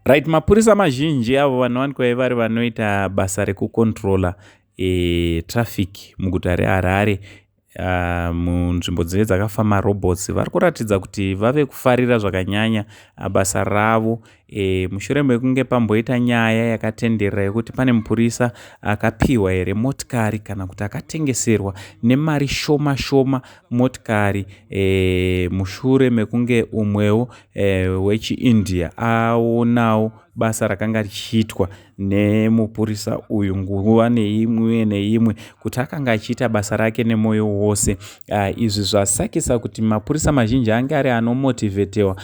Right, mapurisa mazhinji avo vanowanikwa vari vanoita basa rekucontrola traffic muguta reHarare, munzvimbo dzinenge dzakafamba marobots, vari kuratidza kuti vave kufarira zvakanyanya basa ravo mushure mekunge pamboita nyaya yakatenderera yekuti pane mupurisa akapiwa here motikari kana kuti akatengeserwa nemari shoma shoma motikari, mushure mekunge umwewo wechiIndia aonawo basa rakanga richiitwa nemupurisa uyu nguva neimwe neimwe, kuti akanga achiita basa rake nemwoyo wose. Izvi zvasakisa kuti mapurisa mazhinji ange ari anomotivetewa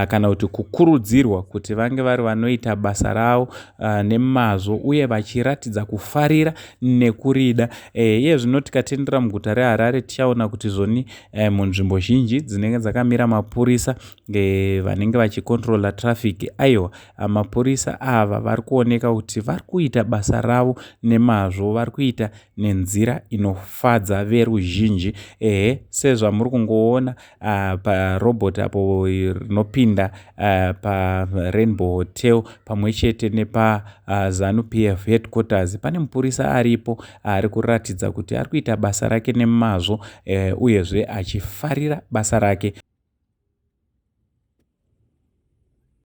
kana kuti kukurudzirwa kuti vange vari vanoita basa ravo nemazvo uye vachiratidza kufarira nekurida. Iye zvino tikatendera muguta reHarare, tichaona kuti zvoni munzvimbo zhinji dzinenge dzakamira mapurisa vanenge vachicontrola traffic, aiwa, mapurisa ava vari kuoneka kuti vari kuita basa ravo nemazvo, vari kuita nenzira inofadza veruzhinji. Ehe, sezvamuri kungoona parobot apo rinopinda paRainbow Hotel pamwe chete nepaZanu PF headquarters, pane mupurisa aripo ari kuratidza kuti ari kuita basa rake nemazvo, uyezve achifarira basa rake.